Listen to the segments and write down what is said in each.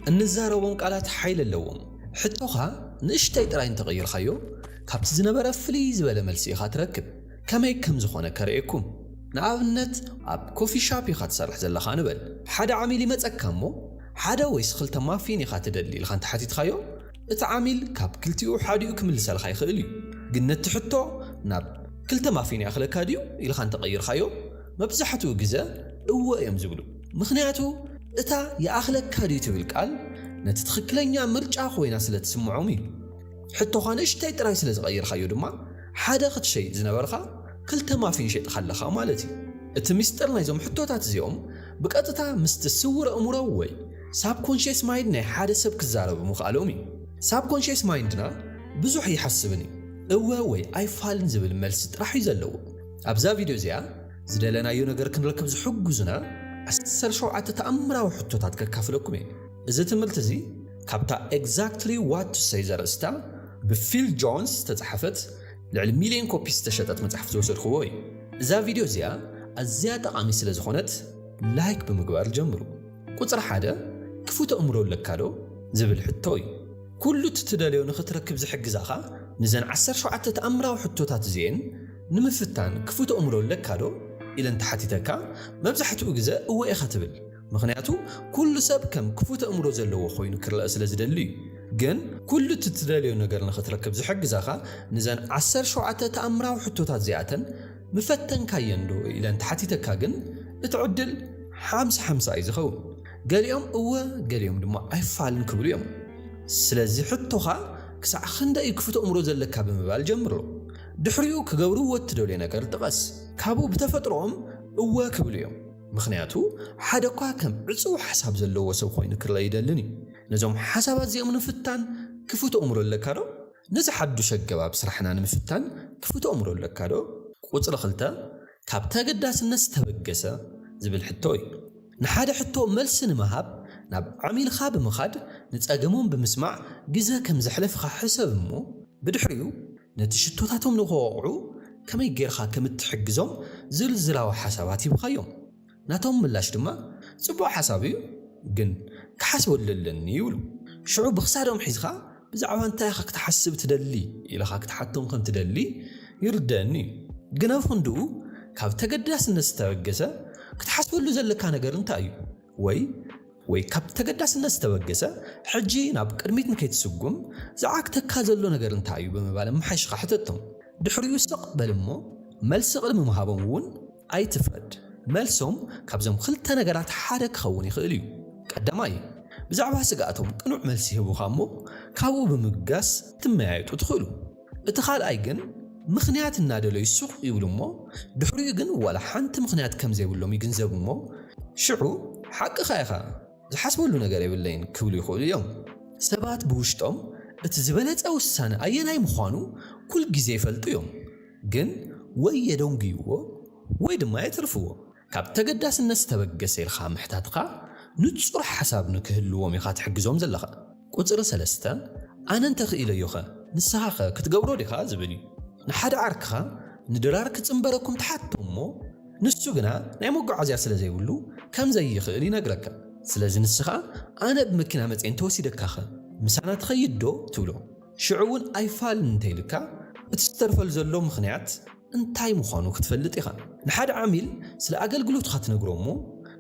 እንዛረቦም ቃላት ሓይሊ ኣለዎም። ሕቶኻ ንእሽተይ ጥራይ እንተቐይርካዮ፣ ካብቲ ዝነበረ ፍልይ ዝበለ መልሲ ኢኻ ትረክብ። ከመይ ከም ዝኾነ ከርእየኩም። ንኣብነት፣ ኣብ ኮፊ ሻፕ ኢኻ ትሰርሕ ዘለኻ ንበል። ሓደ ዓሚል ይመጸካ እሞ፣ ሓደ ወይስ ክልተ ማፊን ኢኻ ትደሊ ኢልካ እንተሓቲትካዮ፣ እቲ ዓሚል ካብ ክልቲኡ ሓዲኡ ክምልሰልካ ይኽእል እዩ። ግን ነቲ ሕቶ ናብ ክልተ ማፊን ይኣኽለካ ድዩ ኢልካ እንተቐይርካዮ፣ መብዛሕትኡ ግዘ እወ እዮም ዝብሉ። ምኽንያቱ እታ ይኣኽለካ ድዩ ትብል ቃል ነቲ ትኽክለኛ ምርጫ ኮይና ስለ ትስምዖም እዩ። ሕቶኻ ንእሽተይ ጥራይ ስለ ዝቐየርካዮ ድማ፣ ሓደ ክትሸይጥ ዝነበርካ ክልተ ማፊን ሸይጥካ ኣለኻ ማለት እዩ። እቲ ምስጢር ናይዞም ሕቶታት እዚኦም ብቐጥታ ምስቲ ስውር ኣእምሮ ወይ ሳብኮንሽየስ ማይንድ ናይ ሓደ ሰብ ክዛረቡ ምኽኣሎም እዩ። ሳብኮንሽየስ ማይንድና ብዙሕ ይሓስብን እዩ። እወ ወይ ኣይፋልን ዝብል መልሲ ጥራሕ እዩ ዘለዎ። ኣብዛ ቪድዮ እዚኣ ዝደለናዮ ነገር ክንረክብ ዝሕግዙና ዓሰርተ ሸውዓተ ተኣምራዊ ሕቶታት ከካፍለኩም እየ። እዚ ትምህርቲ እዚ ካብታ Exactly What to Say ዘርእስታ ብፊል ጆንስ ዝተጻሕፈት ልዕሊ ሚልዮን ኮፒ ዝተሸጠት መጽሓፍ ዝወሰድክዎ እዩ። እዛ ቪድዮ እዚኣ ኣዝያ ጠቓሚ ስለ ዝኾነት ላይክ ብምግባር ጀምሩ። ቁጽሪ ሓደ፣ ክፉት ኣእምሮ ኣለካ ዶ ዝብል ሕቶ እዩ። ኩሉ እቲ ትደልዮ ንኽትረክብ ዝሕግዛኻ ንዘን ዓሰርተ ሸውዓተ ተኣምራዊ ሕቶታት እዚኤን ንምፍታን ክፉት ኣእምሮ ኣለካ ዶ ኢለን ተሓቲተካ፣ መብዛሕትኡ ግዘ እወ ኢኻ ትብል። ምኽንያቱ ኩሉ ሰብ ከም ክፉት ኣእምሮ ዘለዎ ኮይኑ ክረአ ስለ ዝደሊ እዩ። ግን ኩሉ እቲ ትደልዮ ነገር ንኽትረክብ ዝሕግዛኻ ንዘን ዓሰርተ ሸውዓተ ተኣምራዊ ሕቶታት እዚኣተን ምፈተንካየን ዶ ኢለን ተሓቲተካ ግን እቲ ዕድል ሓምሳ ሓምሳ እዩ ዝኸውን። ገሊኦም እወ፣ ገሊኦም ድማ ኣይፋልን ክብሉ እዮም። ስለዚ ሕቶኻ ክሳዕ ክንደይ እዩ ክፉት ኣእምሮ ዘለካ ብምባል ጀምሮ። ድሕሪኡ ክገብርዎ እትደልዮ ነገር ጥቀስ። ካብኡ ብተፈጥሮኦም እወ ክብሉ እዮም። ምኽንያቱ ሓደ እኳ ከም ዕጹው ሓሳብ ዘለዎ ሰብ ኮይኑ ክረአ ይደልን እዩ። ነዞም ሓሳባት እዚኦም ንምፍታን ክፉት ኣእምሮ ኣለካ ዶ? ነዚ ሓዱሽ ኣገባብ ስራሕና ንምፍታን ክፉት ኣእምሮ ኣለካ ዶ? ቁጽሪ ክልተ፣ ካብ ተገዳስነት ዝተበገሰ ዝብል ሕቶ እዩ። ንሓደ ሕቶ መልሲ ንምሃብ ናብ ዓሚልኻ ብምኻድ ንጸገሞም ብምስማዕ ግዘ ከም ዘሕለፍኻ ሕሰብ እሞ ብድሕሪኡ ነቲ ሽቶታቶም ንኸወቕዑ ከመይ ጌርካ ከም እትሕግዞም ዝርዝራዊ ሓሳባት ሂብኻዮም። ናቶም ምላሽ ድማ ጽቡቕ ሓሳብ እዩ፣ ግን ክሓስበሉ ኣለኒ ይብሉ። ሽዑ ብኽሳዶም ሒዝኻ ብዛዕባ እንታይ ኢኻ ክትሓስብ ትደሊ ኢልኻ ክትሓቶም ከም ትደሊ ይርደአኒ እዩ። ግን ኣብ ክንድኡ ካብ ተገዳስነት ዝተበገሰ ክትሓስበሉ ዘለካ ነገር እንታይ እዩ? ወይ ወይ ካብ ተገዳስነት ዝተበገሰ ሕጂ ናብ ቅድሚት ንከይትስጉም ዝዓግተካ ዘሎ ነገር እንታይ እዩ ብምባል ኣመሓይሽኻ ሕተቶም። ድሕሪኡ ስቕ በል እሞ መልሲ ቅድሚ ምሃቦም እውን ኣይትፍረድ። መልሶም ካብዞም ክልተ ነገራት ሓደ ክኸውን ይኽእል እዩ። ቀዳማይ፣ ብዛዕባ ስግኣቶም ቅኑዕ መልሲ ይህቡኻ እሞ ካብኡ ብምብጋስ ትመያየጡ ትኽእሉ። እቲ ካልኣይ ግን ምኽንያት እናደለዩ ሱቕ ይብሉ እሞ ድሕሪኡ ግን ዋላ ሓንቲ ምኽንያት ከም ዘይብሎም ይግንዘቡ እሞ ሽዑ ሓቅኻ ኢኻ፣ ዝሓስበሉ ነገር የብለይን ክብሉ ይኽእሉ እዮም። ሰባት ብውሽጦም እቲ ዝበለጸ ውሳነ ኣየናይ ምዃኑ ኩል ግዜ ይፈልጡ እዮም። ግን ወይ የደንጉይዎ ወይ ድማ የተርፍዎ። ካብ ተገዳስነት ዝተበገሰ ኢልኻ ምሕታትኻ ንጹር ሓሳብ ንክህልዎም ኢኻ ትሕግዞም ዘለኻ። ቁጽሪ ሰለስተ፣ ኣነ እንተኽኢለዮኸ ንስኻኸ ክትገብሮ ዲኻ ዝብል እዩ። ንሓደ ዓርክኻ ንድራር ክጽንበረኩም ትሓቶ እሞ ንሱ ግና ናይ መጓዓዝያ ስለ ዘይብሉ ከም ዘይኽእል ይነግረካ። ስለዚ ንስኻ ኣነ ብመኪና መጽኤ እንተወሲደካኸ ምሳና ትኸይድ ዶ ትብሎ። ሽዑ እውን ኣይፋልን እንተይልካ እቲ ዝተርፈሉ ዘሎ ምኽንያት እንታይ ምዃኑ ክትፈልጥ ኢኻ። ንሓደ ዓሚል ስለ ኣገልግሎትካ ትነግሮ እሞ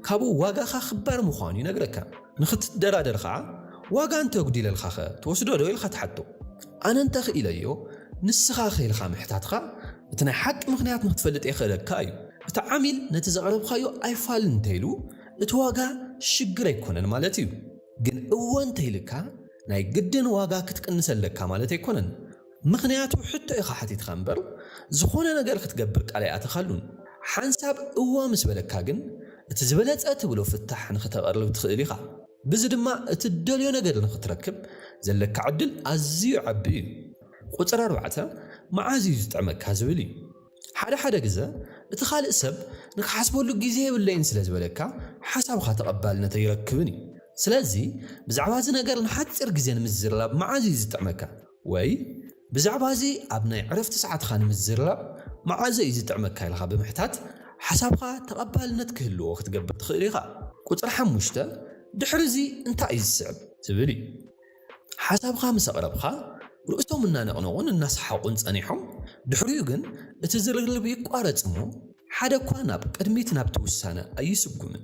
ካብኡ ዋጋኻ ክባር ምዃኑ ይነግረካ። ንኽትደራደር ኸዓ ዋጋ እንተጉዲለልካኸ ትወስዶ ዶ ኢልካ ትሓቶ። ኣነ እንተኽኢለዮ ንስኻ ኸ ኢልካ ምሕታትካ እቲ ናይ ሓቂ ምኽንያት ንክትፈልጥ የኽእለካ እዩ። እቲ ዓሚል ነቲ ዘቕረብካዮ ኣይፋልን እንተኢሉ እቲ ዋጋ ሽግር ኣይኮነን ማለት እዩ። ግን እወ እንተኢልካ ናይ ግድን ዋጋ ክትቅንስ ኣለካ ማለት ኣይኮነን። ምኽንያቱ ሕቶ ኢኻ ሓቲትካ እምበር ዝኾነ ነገር ክትገብር ቃል ኣይኣተኻሉን። ሓንሳብ እወ ምስ በለካ ግን እቲ ዝበለጸ ትብሎ ፍታሕ ንክተቐርብ ትኽእል ኢኻ። ብዚ ድማ እቲ እትደልዮ ነገር ንክትረክብ ዘለካ ዕድል ኣዝዩ ዓቢ እዩ። ቁጽሪ ኣርባዕተ፣ መዓዝ እዩ ዝጥዕመካ ዝብል እዩ። ሓደ ሓደ ግዘ እቲ ካልእ ሰብ ንክሓስበሉ ግዜ የብለይን ስለ ዝበለካ ሓሳብኻ ተቐባልነት ኣይረክብን እዩ። ስለዚ ብዛዕባ እዚ ነገር ንሓጺር ግዜ ንምዝርራብ መዓዝ እዩ ዝጥዕመካ? ወይ ብዛዕባ እዚ ኣብ ናይ ዕረፍቲ ሰዓትኻ ንምዝርራብ መዓዝ እዩ ዝጥዕመካ ኢልካ ብምሕታት ሓሳብኻ ተቐባልነት ክህልዎ ክትገብር ትኽእል ኢኻ። ቁጽሪ ሓሙሽተ፣ ድሕሪ እዚ እንታይ እዩ ዝስዕብ? ዝብል እዩ። ሓሳብኻ ምስ ኣቕረብካ፣ ርእሶም እናነቕነቑን እናሰሓቑን ጸኒሖም፣ ድሕሪኡ ግን እቲ ዝርርብ ይቋረጽ እሞ፣ ሓደ እኳ ናብ ቅድሚት ናብቲ ውሳነ ኣይስጉምን።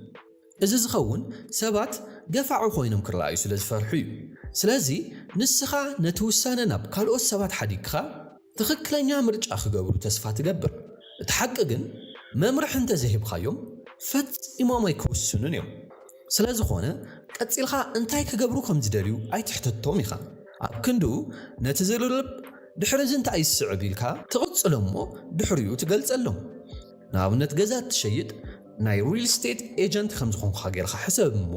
እዚ ዝኸውን ሰባት ገፋዒ ኮይኖም ክረኣዩ ስለ ዝፈርሑ እዩ። ስለዚ ንስኻ ነቲ ውሳነ ናብ ካልኦት ሰባት ሓዲግካ፣ ትኽክለኛ ምርጫ ክገብሩ ተስፋ ትገብር። እቲ ሓቂ ግን፣ መምርሒ እንተዘይሂብካዮም ፈጺሞም ኣይክውስኑን እዮም። ስለ ዝኾነ፣ ቀጺልካ እንታይ ክገብሩ ከም ዝደልዩ ኣይትሕተቶም ኢኻ። ኣብ ክንድኡ፣ ነቲ ዝርርብ ድሕሪ እዚ እንታይ ይስዕብ ኢልካ ትቕጽሎ እሞ፣ ድሕሪኡ ትገልጸሎም። ንኣብነት፣ ገዛ እትሸይጥ ናይ ሪል ስቴት ኤጀንት ከም ዝኾንካ ጌርካ ሕሰብ እሞ፣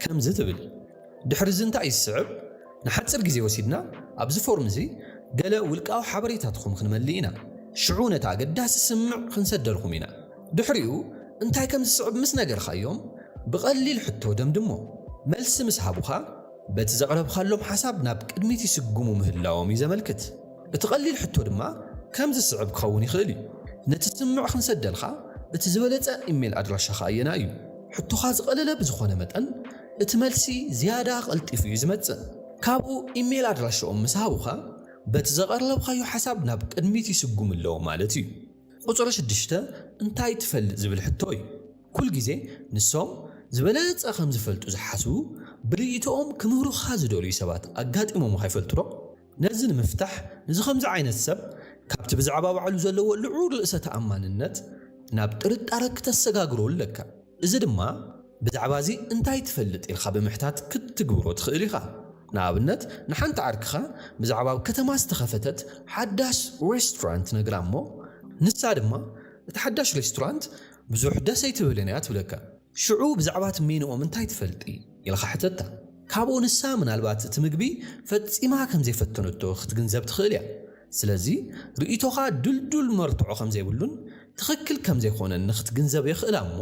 ከምዚ ትብል፣ ድሕሪ እዚ እንታይ ይስዕብ? ንሓጺር ግዜ ወሲድና ኣብዚ ፎርም እዚ ገለ ውልቃዊ ሓበሬታትኹም ክንመልእ ኢና። ሽዑ ነቲ ኣገዳሲ ስምምዕ ክንሰደልኩም ኢና። ድሕሪኡ እንታይ ከም ዝስዕብ ምስ ነገርካዮም፣ ብቐሊል ሕቶ ደምድሞ። መልሲ ምስ ሃቡኻ፣ በቲ ዘቕረብካሎም ሓሳብ ናብ ቅድሚት ይስጉሙ ምህላዎም እዩ ዘመልክት። እቲ ቀሊል ሕቶ ድማ ከም ዝስዕብ ክኸውን ይኽእል እዩ። ነቲ ስምምዕ ክንሰደልካ እቲ ዝበለጸ ኢሜይል ኣድራሻኻ ኣየናይ እዩ? ሕቶኻ ዝቐለለ ብዝኾነ መጠን፣ እቲ መልሲ ዝያዳ ቀልጢፉ እዩ ዝመጽእ። ካብኡ ኢሜይል ኣድራሻኦም ምስ ሃቡኻ፣ በቲ ዘቐረብካዮ ሓሳብ ናብ ቅድሚት ይስጉሙ ኣለዉ ማለት እዩ። ቁጽሪ ሽዱሽተ እንታይ ትፈልጥ ዝብል ሕቶ እዩ። ኩል ግዜ ንሶም ዝበለጸ ከም ዝፈልጡ ዝሓስቡ፣ ብርእይቶኦም ክምህሩኻ ዝደልዩ ሰባት ኣጋጢሞምኻ ይፈልጡ ዶ? ነዚ ንምፍታሕ፣ ንዚ ከምዚ ዓይነት ሰብ ካብቲ ብዛዕባ ባዕሉ ዘለዎ ልዑል ርእሰ ተኣማንነት ናብ ጥርጣረ ክተሰጋግሮ ኣለካ። እዚ ድማ ብዛዕባ እዚ እንታይ ትፈልጥ ኢልካ ብምሕታት ክትትግብሮ ትኽእል ኢኻ። ንኣብነት፣ ንሓንቲ ዓርክኻ ብዛዕባ ኣብ ከተማ ዝተኸፈተት ሓዳሽ ሬስቶራንት ነግራ እሞ፣ ንሳ ድማ እቲ ሓዳሽ ሬስቶራንት ብዙሕ ደስ ኣይትብልን እያ ትብለካ። ሽዑ ብዛዕባ እቲ ሜንኦም እንታይ ትፈልጢ ኢልካ ሕተታ። ካብኡ ንሳ ምናልባት እቲ ምግቢ ፈጺማ ከም ዘይፈተነቶ ክትግንዘብ ትኽእል እያ። ስለዚ ርእይቶኻ ድልዱል መርትዖ ከም ዘይብሉን ትኽክል ከም ዘይኮነን ንክትግንዘብ የኽእላ እሞ፣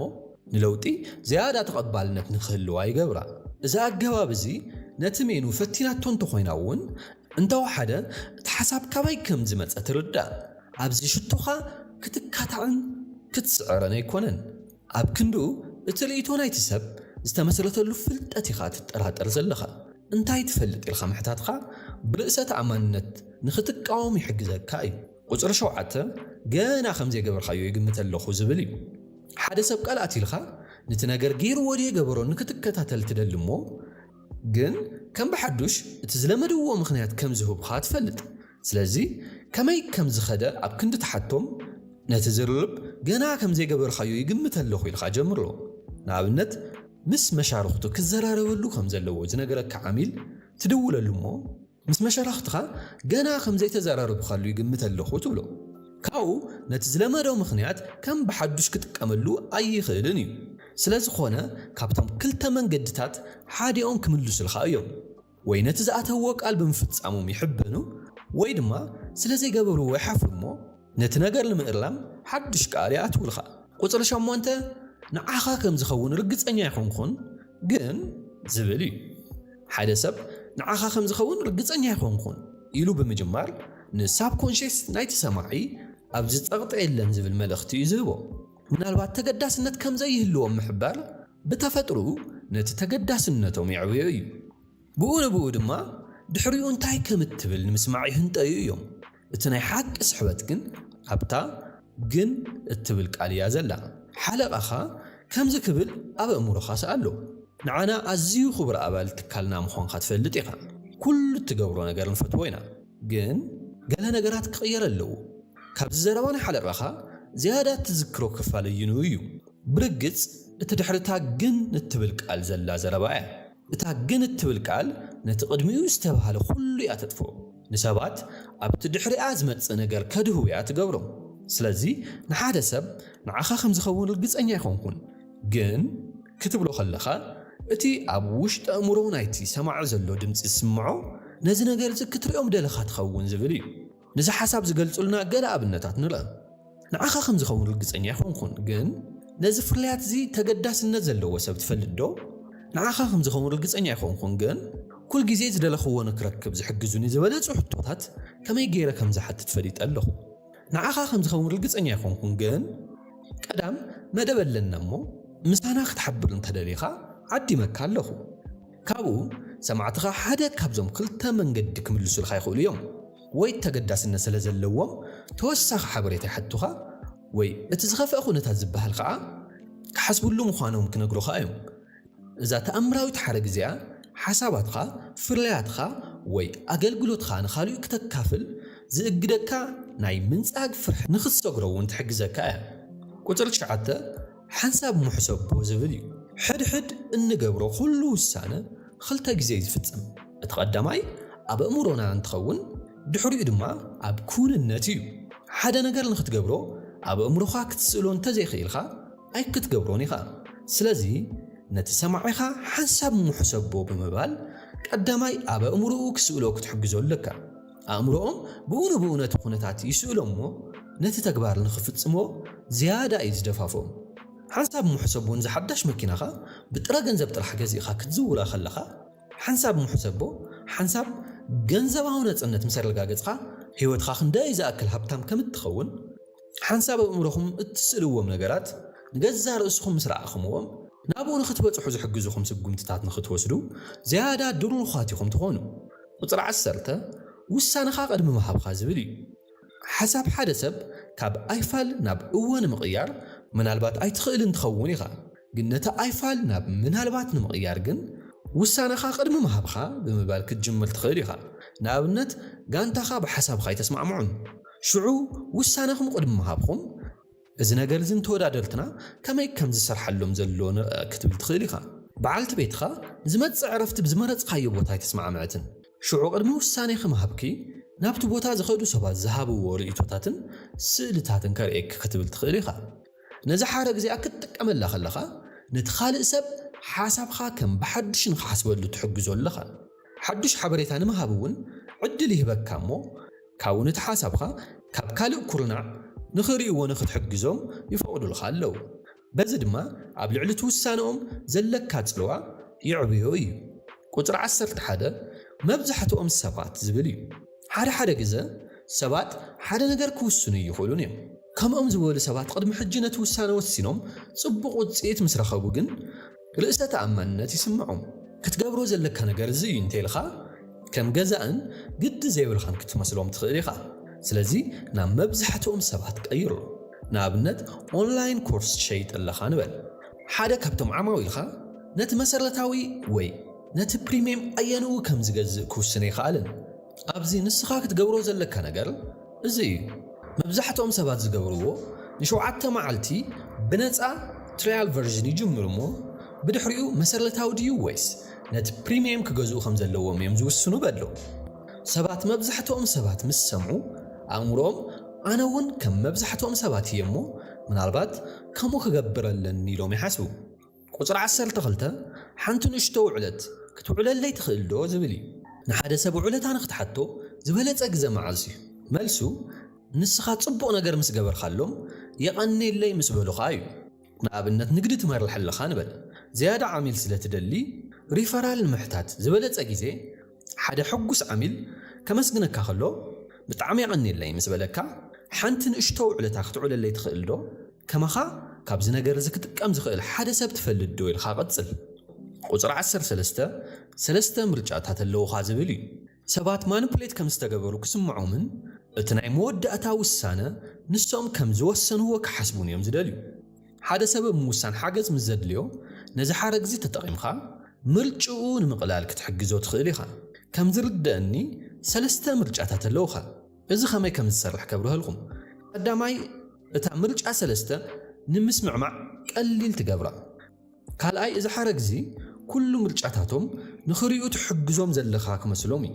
ንለውጢ ዝያዳ ተቐባልነት ንክህልዋ ይገብራ። እዚ ኣገባብ እዚ ነቲ ሜኑ ፈቲናቶ እንተኾይና እውን፣ እንተወሓደ እቲ ሓሳብ ካበይ ከም ዝመጸ ትርዳእ። ኣብዚ ሽቶኻ ክትካታዕን ክትስዕረን ኣይኮነን። ኣብ ክንድኡ፣ እቲ ርእይቶ ናይቲ ሰብ ዝተመስረተሉ ፍልጠት ኢኻ ትጠራጠር ዘለኻ። እንታይ ትፈልጥ ኢልካ ምሕታትካ፣ ብርእሰ ተኣማንነት ንኽትቃወም ይሕግዘካ እዩ። ቁጽሪ ሸውዓተ፣ ገና ከም ዘይገበርካዮ ይግምት ኣለኹ ዝብል እዩ። ሓደ ሰብ ቃል ኣትዩልካ፣ ነቲ ነገር ገይርዎ ድየ ገበሮን ንክትከታተል ትደሊ እሞ፣ ግን ከም ብሓዱሽ እቲ ዝለመድዎ ምኽንያት ከም ዝህቡኻ ትፈልጥ። ስለዚ ከመይ ከም ዝኸደ ኣብ ክንዲ ትሓቶም፣ ነቲ ዝርርብ ገና ከም ዘይገበርካዮ ይግምት ኣለኹ ኢልካ ጀምሮ። ንኣብነት፣ ምስ መሻርኽቱ ክዘራረበሉ ከም ዘለዎ ዝነገረካ ዓሚል ትድውለሉ እሞ፣ ምስ መሻርኽትኻ ገና ከም ዘይተዘራረብካሉ ይግምት ኣለኹ ትብሎ። ካብኡ ነቲ ዝለመዶ ምኽንያት ከም ብሓዱሽ ክጥቀመሉ ኣይኽእልን እዩ። ስለ ዝኾነ፣ ካብቶም ክልተ መንገድታት ሓዲኦም ክምልሱልካ እዮም። ወይ ነቲ ዝኣተዎ ቃል ብምፍጻሞም ይሕበኑ፣ ወይ ድማ ስለ ዘይገበርዎ ይሓፍሩ እሞ፣ ነቲ ነገር ንምእላም ሓድሽ ቃል ይኣትዉልኻ። ቁጽሪ ሸሞንተ፣ ንዓኻ ከም ዝኸውን ርግጸኛ ኣይኮንኩን፣ ግን ዝብል እዩ። ሓደ ሰብ ንዓኻ ከም ዝኸውን ርግጸኛ ኣይኮንኩን ኢሉ ብምጅማር፣ ንሳብኮንሽስ ናይቲ ሰማዒ ኣብዚ ጸቕጢ የለን ዝብል መልእኽቲ እዩ ዝህቦ። ምናልባት ተገዳስነት ከም ዘይህልዎም ምሕባር ብተፈጥሮኡ ነቲ ተገዳስነቶም የዕብዮ እዩ። ብኡ ንብኡ ድማ ድሕሪኡ እንታይ ከም እትብል ንምስማዕ ይህንጠዩ እዮም። እቲ ናይ ሓቂ ስሕበት ግን ኣብታ ግን እትብል ቃል እያ ዘላ። ሓለቓኻ ከምዚ ክብል ኣብ ኣእምሮኻ ስኣሎ። ንዓና ኣዝዩ ክቡር ኣባል ትካልና ምዃንካ ትፈልጥ ኢኻ። ኩሉ እትገብሮ ነገር ንፈትዎ ኢና። ግን ገለ ነገራት ክቕየር ኣለዎ። ካብዚ ዘረባ ናይ ሓለቓኻ ዝያዳ እትዝክሮ ክፋል ኣየንኡ እዩ? ብርግጽ እቲ ድሕሪ እታ ግን እትብል ቃል ዘላ ዘረባ እያ። እታ ግን እትብል ቃል ነቲ ቅድሚኡ ዝተባህለ ኩሉ እያ ተጥፍኦ። ንሰባት ኣብቲ ድሕሪኣ ዝመጽእ ነገር ከድህቡ እያ ትገብሮም። ስለዚ ንሓደ ሰብ ንዓኻ ከም ዝኸውን ርግጸኛ ኣይኮንኩን፣ ግን ክትብሎ ከለኻ እቲ ኣብ ውሽጢ ኣእምሮ ናይቲ ሰማዒ ዘሎ ድምጺ ዝስምዖ ነዚ ነገር እዚ ክትሪኦም ደለኻ ትኸውን ዝብል እዩ። ነዚ ሓሳብ ዝገልጹልና ገለ ኣብነታት ንርአ። ንዓኻ ከም ዝኸውን ርግጸኛ ኣይኮንኩን፣ ግን ነዚ ፍርያት እዚ ተገዳስነት ዘለዎ ሰብ ትፈልጥ ዶ? ንዓኻ ከም ዝኸውን ርግጸኛ ኣይኮንኩን፣ ግን ኩል ግዜ ዝደለኽዎ ንክረክብ ዝሕግዙኒ ዝበለጹ ሕቶታት ከመይ ገይረ ከም ዝሓትት ፈሊጠ ኣለኹ። ንዓኻ ከም ዝኸውን ርግጸኛ ኣይኮንኩን፣ ግን ቀዳም መደብ ኣለና እሞ፣ ምሳና ክትሓብር እንተደሊኻ ዓዲመካ ኣለኹ። ካብኡ ሰማዕትኻ ሓደ ካብዞም ክልተ መንገዲ ክምልሱልካ ይኽእሉ እዮም። ወይ ተገዳስነት ስለ ዘለዎም ተወሳኺ ሓበሬታ ይሓቱኻ፣ ወይ እቲ ዝኸፍአ ኩነታት ዝበሃል ከዓ ክሓስብሉ ምዃኖም ክነግሩኻ እዮም። እዛ ተኣምራዊት ሓረግ እዚኣ ሓሳባትኻ፣ ፍርያትኻ ወይ ኣገልግሎትኻ ንኻልኡ ክተካፍል ዝእግደካ ናይ ምንጻግ ፍርሒ ንኽትሰግሮ እውን ትሕግዘካ እያ። ቁጽሪ ትሽዓተ ሓንሳብ ምሕሰቦ ዝብል እዩ። ሕድሕድ እንገብሮ ኩሉ ውሳነ ክልተ ግዜ እዩ ዝፍጸም። እቲ ቀዳማይ ኣብ ኣእምሮና እንትኸውን፣ ድሕሪኡ ድማ ኣብ ክውንነት እዩ። ሓደ ነገር ንኽትገብሮ ኣብ ኣእምሮኻ ክትስእሎ እንተዘይኽኢልካ ኣይክትገብሮን ኢኻ። ስለዚ ነቲ ሰማዒኻ ሓንሳብ ምሕሰቦ ብምባል ቀዳማይ ኣብ ኣእምሮኡ ክስእሎ ክትሕግዞ ኣለካ። ኣእምሮኦም ብኡ ንብኡ ነቲ ኩነታት ይስእሎ እሞ ነቲ ተግባር ንኽፍጽሞ ዝያዳ እዩ ዝደፋፍኦም። ሓንሳብ ምሕሰቦ ንዝሓዳሽ መኪናኻ ብጥረ ገንዘብ ጥራሕ ገዚእኻ ክትዝውራ ከለኻ ሓንሳብ ምሕሰቦ ሓንሳብ ገንዘባዊ ነጽነት ምስ ኣረጋገጽኻ ህይወትኻ ክንደይ ዝኣክል ሃብታም ከም እትኸውን ሓንሳብ ኣእምሮኹም እትስእልዎም ነገራት ንገዛእ ርእስኹም ምስ ረኣኹምዎም ናብኡ ንኽትበጽሑ ዝሕግዙኹም ስጉምትታት ንኽትወስዱ ዝያዳ ድሩኻት ኢኹም ትኾኑ። ቁጽሪ ዓሰርተ ውሳነኻ ቅድሚ ምሃብኻ ዝብል እዩ። ሓሳብ ሓደ ሰብ ካብ ኣይፋል ናብ እወ ንምቕያር ምናልባት ኣይትኽእልን ትኸውን ኢኻ። ግን ነቲ ኣይፋል ናብ ምናልባት ንምቕያር ግን ውሳነኻ ቅድሚ ምሃብኻ ብምባል ክትጅምር ትኽእል ኢኻ። ንኣብነት ጋንታኻ ብሓሳብኻ ኣይተስማዕምዑን። ሽዑ ውሳነኹም ቅድሚ ምሃብኹም እዚ ነገር እዚ ንተወዳደርትና ከመይ ከም ዝሰርሓሎም ዘሎ ንርኣ ክትብል ትኽእል ኢኻ። በዓልቲ ቤትኻ ንዝመጽእ ዕረፍቲ ብዝመረጽካዮ ቦታ ኣይተስማዕምዐትን። ሽዑ ቅድሚ ውሳኔኺ ምሃብኪ ናብቲ ቦታ ዝኸዱ ሰባት ዝሃብዎ ርእይቶታትን ስእልታትን ከርእየኪ ክትብል ትኽእል ኢኻ። ነዚ ሓረግ እዚኣ ክትጥቀመላ ከለኻ ነቲ ካልእ ሰብ ሓሳብኻ ከም ብሓድሽ ንኽሓስበሉ ትሕግዞ ኣለኻ። ሓድሽ ሓበሬታ ንምሃብ እውን ዕድል ይህበካ እሞ ካብኡ ነቲ ሓሳብኻ ካብ ካልእ ኩርናዕ ንኽርእይዎ ንኽትሕግዞም ይፈቕዱልኻ ኣለዉ። በዚ ድማ ኣብ ልዕሊ እቲ ውሳነኦም ዘለካ ጽልዋ ይዕብዮ እዩ። ቁጽሪ ዓሰርተ ሓደ መብዛሕትኦም ሰባት ዝብል እዩ። ሓደ ሓደ ግዘ ሰባት ሓደ ነገር ክውስኑ ይኽእሉን እዮም። ከምኦም ዝበሉ ሰባት ቅድሚ ሕጂ ነቲ ውሳነ ወሲኖም ጽቡቕ ውጽኢት ምስ ረኸቡ ግን ርእሰ ተኣማንነት ይስምዖም። ክትገብሮ ዘለካ ነገር እዚ እዩ እንተኢልካ ከም ገዛእን ግዲ ዘይብልካን ክትመስሎም ትኽእል ኢኻ። ስለዚ ናብ መብዛሕትኦም ሰባት ቀይሮ። ንኣብነት ኦንላይን ኮርስ ትሸይጥ ኣለኻ ንበል። ሓደ ካብቶም ዓማዊልካ ነቲ መሰረታዊ ወይ ነቲ ፕሪምየም ኣየንኡ ከም ዝገዝእ ክውስን ኣይከኣልን። ኣብዚ ንስኻ ክትገብሮ ዘለካ ነገር እዚ እዩ። መብዛሕትኦም ሰባት ዝገብርዎ ንሸውዓተ መዓልቲ ብነጻ ትራያል ቨርዥን ይጅምሩ እሞ ብድሕሪኡ መሰረታዊ ድዩ ወይስ ነቲ ፕሪምየም ክገዝኡ ከም ዘለዎም እዮም ዝውስኑ በሎ። ሰባት መብዛሕትኦም ሰባት ምስ ሰምዑ ኣእምሮኦም ኣነ እውን ከም መብዛሕትኦም ሰባት እየ እሞ ምናልባት ከምኡ ክገብር ኣለኒ ኢሎም ይሓስቡ። ቁጽሪ ዓሰርተ ክልተ ሓንቲ ንእሽቶ ውዕለት ክትውዕለለይ ትኽእል ዶ ዝብል እዩ። ንሓደ ሰብ ውዕለታ ንክትሓቶ ዝበለጸ ግዘ መዓስ እዩ? መልሱ ንስኻ ጽቡቕ ነገር ምስ ገበርካሎም የቐንየለይ ምስ በሉኻ እዩ። ንኣብነት ንግዲ ትመርሕ ኣለኻ ንበል። ዝያዳ ዓሚል ስለ ትደሊ ሪፈራል ንምሕታት ዝበለጸ ግዜ ሓደ ሕጉስ ዓሚል ከመስግነካ ከሎ ብጣዕሚ የቐንየለይ ምስ በለካ ሓንቲ ንእሽቶ ውዕለታ ክትውዕለለይ ትኽእል ዶ? ከማኻ ካብዚ ነገር እዚ ክጥቀም ዝኽእል ሓደ ሰብ ትፈልጥ ዶ ኢልካ ቀጽል። ቁጽሪ ዓሰርተ ሰለስተ ሰለስተ ምርጫታት ኣለዉኻ ዝብል እዩ። ሰባት ማኒፑሌት ከም ዝተገበሩ ክስምዖምን እቲ ናይ መወዳእታ ውሳነ ንሶም ከም ዝወሰንዎ ክሓስቡን እዮም ዝደልዩ። ሓደ ሰብ ኣብ ምውሳን ሓገዝ ምስ ዘድልዮ ነዚ ሓረግ እዚ ተጠቒምካ ምርጭኡ ንምቕላል ክትሕግዞ ትኽእል ኢኻ። ከም ዝርደአኒ ሰለስተ ምርጫታት ኣለዉኻ። እዚ ከመይ ከም ዝሰርሕ ከብርሀልኩም። ቀዳማይ እታ ምርጫ ሰለስተ ንምስምዕማዕ ቀሊል ትገብራ። ካልኣይ እዚ ሓረግ እዚ ኩሉ ምርጫታቶም ንኽርእዩ ትሕግዞም ዘለኻ ክመስሎም እዩ።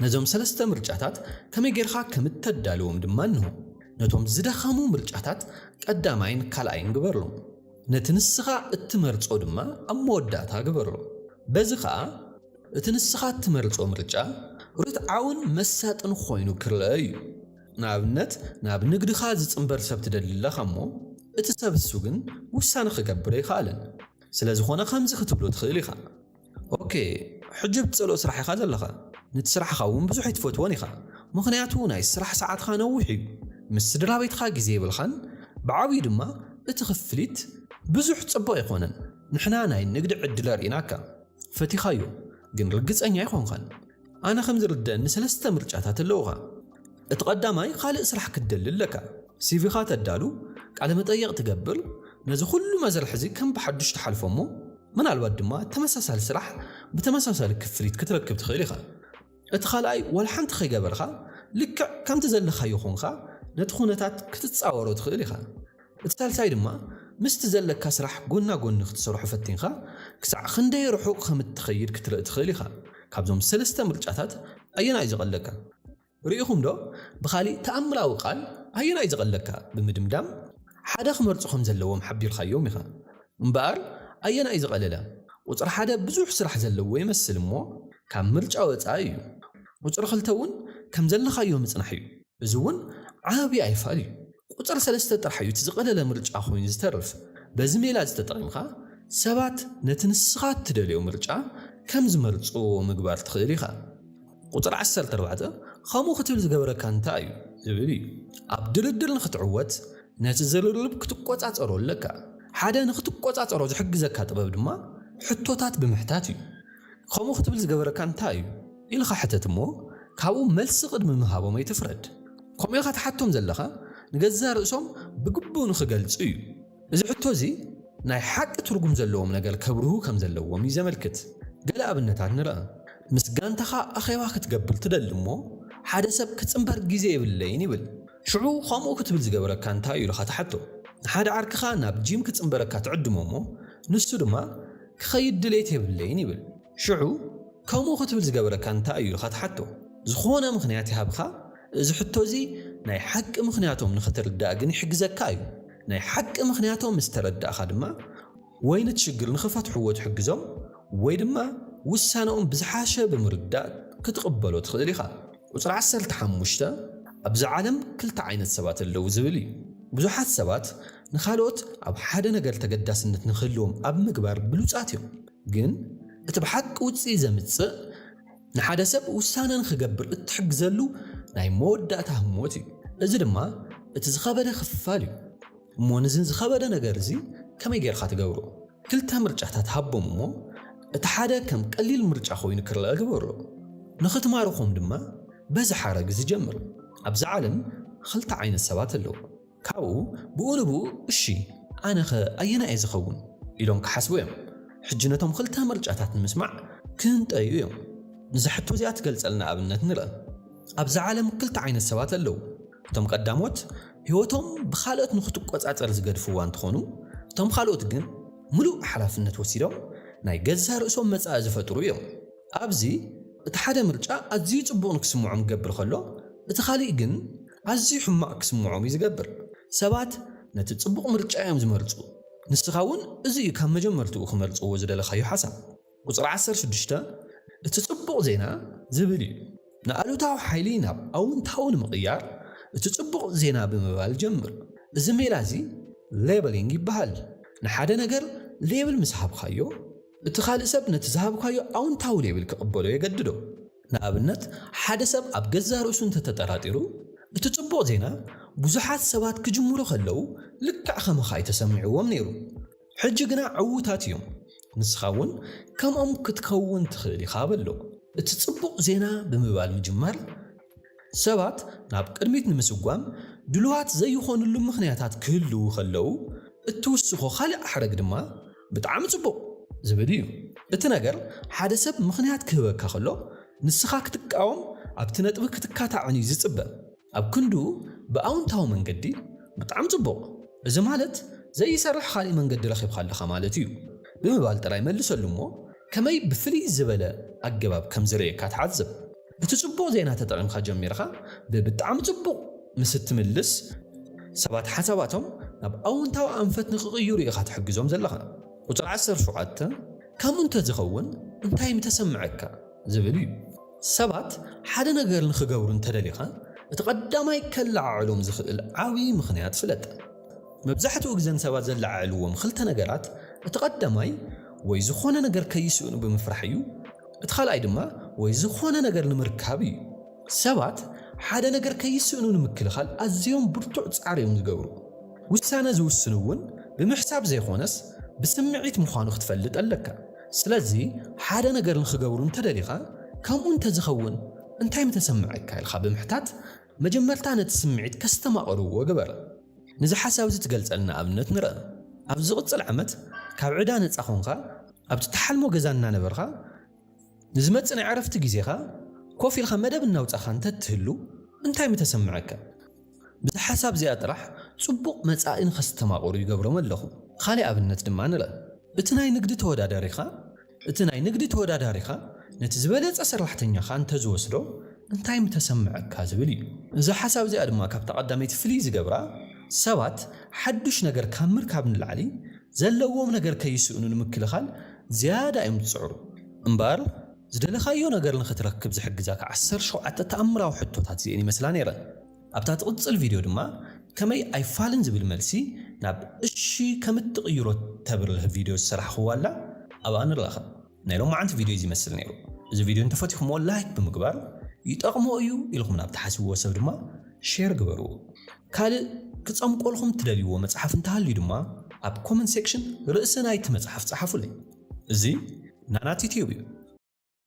ነዞም ሰለስተ ምርጫታት ከመይ ጌርካ ከም እተዳልዎም ድማ እንሆ። ነቶም ዝደኸሙ ምርጫታት ቀዳማይን ካልኣይን ግበርሎም። ነቲ ንስኻ እትመርጾ ድማ ኣብ መወዳእታ ግበሮ። በዚ ኸኣ እቲ ንስኻ እትመርጾ ምርጫ ርትዓውን መሳጥን ኮይኑ ክረአ እዩ። ንኣብነት ናብ ንግድኻ ዝጽንበር ሰብ ትደሊ ኣለኻ እሞ እቲ ሰብ እሱ ግን ውሳነ ክገብር ኣይከኣለን። ስለ ዝኾነ ከምዚ ክትብሎ ትኽእል ኢኻ። ኦኬ፣ ሕጂ ብትጸልኦ ስራሕ ኢኻ ዘለኻ። ነቲ ስራሕኻ እውን ብዙሕ ኣይትፈትዎን ኢኻ። ምኽንያቱ ናይ ስራሕ ሰዓትኻ ነዊሕ እዩ። ምስ ስድራ ቤትኻ ግዜ የብልኻን። ብዓብዩ ድማ እቲ ክፍሊት ብዙሕ ጽቡቕ ኣይኮነን። ንሕና ናይ ንግዲ ዕድል ኣርኢናካ። ፈቲኻዮ። ግን ርግጸኛ ኣይኮንካን። ኣነ ከም ዝርደአኒ ሰለስተ ምርጫታት ኣለውኻ። እቲ ቀዳማይ ካልእ ስራሕ ክትደሊ ኣለካ። ሲቪኻ ተዳሉ፣ ቃለ መጠየቕ ትገብር፣ ነዚ ኩሉ መዘርሒ እዚ ከም ብሓዱሽ ትሓልፎ እሞ ምናልባት ድማ ተመሳሳሊ ስራሕ ብተመሳሳሊ ክፍሊት ክትረክብ ትኽእል ኢኻ። እቲ ካልኣይ ዋላ ሓንቲ ከይገበርካ ልክዕ ከምቲ ዘለኻዮ ኾንካ ነቲ ኩነታት ክትጻወሮ ትኽእል ኢኻ። እቲ ሳልሳይ ድማ ምስቲ ዘለካ ስራሕ ጎና ጎኒ ክትሰርሖ ፈቲንካ ክሳዕ ክንደይ ርሑቕ ከም እትኸይድ ክትርኢ ትኽእል ኢኻ። ካብዞም ሰለስተ ምርጫታት ኣየናይ እዩ ዝቐለካ? ርኢኹም ዶ? ብኻሊእ ተኣምራዊ ቃል ኣየናይ እዩ ዝቐለካ ብምድምዳም ሓደ ክመርጹ ከም ዘለዎም ሓቢርካዮም ኢኻ። እምበኣር ኣየናይ እዩ ዝቐለለ? ቁጽሪ ሓደ ብዙሕ ስራሕ ዘለዎ ይመስል እሞ ካብ ምርጫ ወጻኢ እዩ። ቁጽሪ ክልተ እውን ከም ዘለኻዮ ምጽናሕ እዩ። እዚ እውን ዓቢ ኣይፋል እዩ። ቁጽሪ ሰለስተ ጥራሕ እዩ እቲ ዝቐለለ ምርጫ ኮይኑ ዝተርፍ። በዚ ሜላ እዚ ተጠቒምካ ሰባት ነቲ ንስኻ እትደልዮ ምርጫ ከም ዝመርጽዎ ምግባር ትኽእል ኢኻ። ቁጽሪ ዓሰርተ ኣርባዕተ ከምኡ ክትብል ዝገበረካ እንታይ እዩ ዝብል እዩ። ኣብ ድርድር ንኽትዕወት ነቲ ዝርርብ ክትቆጻጸሮ ኣለካ። ሓደ ንኽትቆጻጸሮ ዝሕግዘካ ጥበብ ድማ ሕቶታት ብምሕታት እዩ። ከምኡ ክትብል ዝገበረካ እንታይ እዩ ኢልካ ሕተት እሞ ካብኡ መልሲ ቅድሚ ምሃቦም ኣይትፍረድ። ከምኡ ኢኻ ትሓቶም ዘለኻ ንገዛእ ርእሶም ብግቡእ ንኽገልጹ እዩ። እዚ ሕቶ እዚ ናይ ሓቂ ትርጉም ዘለዎም ነገር ከብርሁ ከም ዘለዎም እዩ ዘመልክት። ገለ ኣብነታት ንርአ። ምስ ጋንታኻ ኣኼባ ክትገብር ትደሊ እሞ ሓደ ሰብ ክጽንበር ግዜ የብለይን ይብል። ሽዑ ከምኡ ክትብል ዝገበረካ እንታይ እዩ ኢልካ ትሓቶ። ንሓደ ዓርክኻ ናብ ጂም ክጽንበረካ ትዕድሞ እሞ ንሱ ድማ ክኸይድ ድሌት የብለይን ይብል። ሽዑ ከምኡ ክትብል ዝገበረካ እንታይ እዩ ኢልካ ትሓቶ። ዝኾነ ምኽንያት ይሃብካ። እዚ ሕቶ እዚ ናይ ሓቂ ምኽንያቶም ንኽትርዳእ ግን ይሕግዘካ እዩ። ናይ ሓቂ ምኽንያቶም ምስ ተረዳእኻ ድማ ወይ ነቲ ሽግር ንኽፈትሕዎ ትሕግዞም ወይ ድማ ውሳነኦም ብዝሓሸ ብምርዳእ ክትቕበሎ ትኽእል ኢኻ። ቁጽሪ ዓሰርተ ሓሙሽተ ኣብዚ ዓለም ክልተ ዓይነት ሰባት ኣለዉ ዝብል እዩ። ብዙሓት ሰባት ንኻልኦት ኣብ ሓደ ነገር ተገዳስነት ንኽህልዎም ኣብ ምግባር ብሉጻት እዮም። ግን እቲ ብሓቂ ውጽኢት ዘምጽእ ንሓደ ሰብ ውሳነ ንኽገብር እትሕግዘሉ ናይ መወዳእታ ህሞት እዩ። እዚ ድማ እቲ ዝኸበደ ክፋል እዩ። እሞ ነዚ ዝኸበደ ነገር እዚ ከመይ ጌርካ ትገብሮ? ክልተ ምርጫታት ሃቦም እሞ እቲ ሓደ ከም ቀሊል ምርጫ ኮይኑ ክረአ ግበሮ። ንኽትማርኾም ድማ በዚ ሓረግ እዚ ጀምር። ኣብዚ ዓለም ክልተ ዓይነት ሰባት ኣለዉ። ካብኡ ብኡ ንብኡ እሺ ኣነኸ ኣየናይ እየ ዝኸውን ኢሎም ክሓስቡ እዮም። ሕጂ ነቶም ክልተ ምርጫታት ንምስማዕ ክህንጠዩ እዮም። ንዛ ሕቶ እዚኣ ትገልጸልና ኣብነት ንርአ። ኣብዚ ዓለም ክልተ ዓይነት ሰባት ኣለዉ። እቶም ቀዳሞት ህይወቶም ብኻልኦት ንኽትቆጻጸር ዝገድፍዋ እንትኾኑ፣ እቶም ካልኦት ግን ምሉእ ሓላፍነት ወሲዶም ናይ ገዛ ርእሶም መጻኢ ዝፈጥሩ እዮም። ኣብዚ እቲ ሓደ ምርጫ ኣዝዩ ጽቡቕ ንክስምዖም ክገብር ከሎ፣ እቲ ካልእ ግን ኣዝዩ ሕማቕ ክስምዖም እዩ ዝገብር። ሰባት ነቲ ጽቡቕ ምርጫ እዮም ዝመርጹ። ንስኻ እውን እዚ እዩ ካብ መጀመርትኡ ክመርጽዎ ዝደለኻዮ ሓሳብ። ቁጽሪ ዓሰርተ ሽዱሽተ እቲ ጽቡቕ ዜና ዝብል እዩ። ንኣሉታዊ ሓይሊ ናብ ኣውንታዊ ንምቕያር እቲ ጽቡቕ ዜና ብምባል ጀምር። እዚ ሜላ እዚ ሌበሊንግ ይበሃል። ንሓደ ነገር ሌብል ምስ ሃብካዮ፣ እቲ ካልእ ሰብ ነቲ ዝሃብካዮ ኣውንታዊ ሌብል ክቕበሎ የገድዶ። ንኣብነት፣ ሓደ ሰብ ኣብ ገዛእ ርእሱ እንተተጠራጢሩ፣ እቲ ጽቡቕ ዜና ብዙሓት ሰባት ክጅምሩ ከለዉ ልክዕ ከማኻ እዩ ተሰሚዕዎም ነይሩ። ሕጂ ግና ዕዉታት እዮም። ንስኻ እውን ከምኦም ክትከውን ትኽእል ኢኻ በሎ። እቲ ጽቡቕ ዜና ብምባል ምጅማር ሰባት ናብ ቅድሚት ንምስጓም ድሉዋት ዘይኾንሉ ምኽንያታት ክህልዉ ከለዉ እትውስኾ ካልእ ሓረግ ድማ ብጣዕሚ ጽቡቕ ዝብል እዩ። እቲ ነገር ሓደ ሰብ ምኽንያት ክህበካ ከሎ ንስኻ ክትቃወም ኣብቲ ነጥቢ ክትካታዕን እዩ ዝጽበ። ኣብ ክንድኡ ብኣውንታዊ መንገዲ ብጣዕሚ ጽቡቕ። እዚ ማለት ዘይሰርሕ ካልእ መንገዲ ረኺብካ ኣለኻ ማለት እዩ ብምባል ጥራይ መልሰሉ እሞ ከመይ ብፍልይ ዝበለ ኣገባብ ከም ዝርእየካ ተዓዘብ። እቲ ጽቡቕ ዜና ተጠቒምካ ጀሚርካ ብብጣዕሚ ጽቡቕ ምስ እትምልስ ሰባት ሓሳባቶም ናብ ኣውንታዊ ኣንፈት ንክቕይሩ ኢኻ ትሕግዞም ዘለኻ። ቁጽሪ ዓሰርተ ሸውዓተ ከምኡ እንተዝኸውን እንታይ ምተሰምዐካ ዝብል እዩ። ሰባት ሓደ ነገር ንኽገብሩ እንተደሊኻ እቲ ቀዳማይ ከለዓዕሎም ዝኽእል ዓብዪ ምኽንያት ፍለጥ። መብዛሕትኡ ግዘ ንሰባት ዘለዓዕልዎም ክልተ ነገራት እቲ ቀዳማይ ወይ ዝኾነ ነገር ከይስእኑ ብምፍራሕ እዩ። እቲ ካልኣይ ድማ ወይ ዝኾነ ነገር ንምርካብ እዩ። ሰባት ሓደ ነገር ከይስእኑ ንምክልኻል ኣዝዮም ብርቱዕ ጻዕሪ እዮም ዝገብሩ። ውሳነ ዝውስኑ እውን ብምሕሳብ ዘይኮነስ ብስምዒት ምዃኑ ክትፈልጥ ኣለካ። ስለዚ ሓደ ነገር ንኽገብሩ እንተደሊኻ፣ ከምኡ እንተዝኸውን እንታይ ምተሰምዐካ ኢልካ ብምሕታት፣ መጀመርታ ነቲ ስምዒት ከስተማቕርዎ ግበር። ነዚ ሓሳብ እዚ ትገልጸልና ኣብነት ንርአ። ኣብ ዝቕጽል ዓመት ካብ ዕዳ ነጻ ኾንካ፣ ኣብቲ ትሓልሞ ገዛ እናነበርካ፣ ንዝመጽእ ናይ ዕረፍቲ ግዜኻ ኮፍ ኢልካ መደብ እናውጻኻ እንተትህሉ እንታይ ምተሰምዐካ? ብዚ ሓሳብ እዚኣ ጥራሕ ጽቡቕ መጻኢ ንኸስተማቕሩ ይገብሮም ኣለኹ። ካልእ ኣብነት ድማ ንርአ። እቲ ናይ ንግዲ ተወዳዳሪኻ፣ እቲ ናይ ንግዲ ተወዳዳሪኻ ነቲ ዝበለጸ ሰራሕተኛኻ እንተዝወስዶ እንታይ ምተሰምዐካ ዝብል እዩ። እዛ ሓሳብ እዚኣ ድማ ካብታ ቀዳመይቲ ፍልይ ዝገብራ፣ ሰባት ሓዱሽ ነገር ካብ ምርካብ ንላዕሊ ዘለዎም ነገር ከይስእኑ ንምክልኻል ዝያዳ እዮም ዝጽዕሩ። እምበኣር ዝደለኻዮ ነገር ንኽትረክብ ዝሕግዛካ ዓሰርተ ሸውዓተ ተኣምራዊ ሕቶታት እዚኤን ይመስላ ነይረን። ኣብታ ትቕጽል ቪድዮ ድማ ከመይ ኣይፋልን ዝብል መልሲ ናብ እሺ ከም እትቕይሮ ተብርህ ቪድዮ ዝሰራሕኽዋ ኣላ፣ ኣብኣ ንራኸብ። ናይ ሎማዓንቲ ቪድዮ እዚ ይመስል ነይሩ። እዚ ቪድዮ እንተፈቲኹምዎ ላይክ ብምግባር፣ ይጠቕሞ እዩ ኢልኩም ናብ ትሓስብዎ ሰብ ድማ ሼር ግበርዎ። ካልእ ክጸምቆልኩም ትደልይዎ መጽሓፍ እንተሃልዩ ድማ ኣብ ኮመንት ሴክሽን ርእሲ ናይቲ መጽሓፍ ጸሓፉለይ። እዚ ናናት ዩትዩብ እዩ።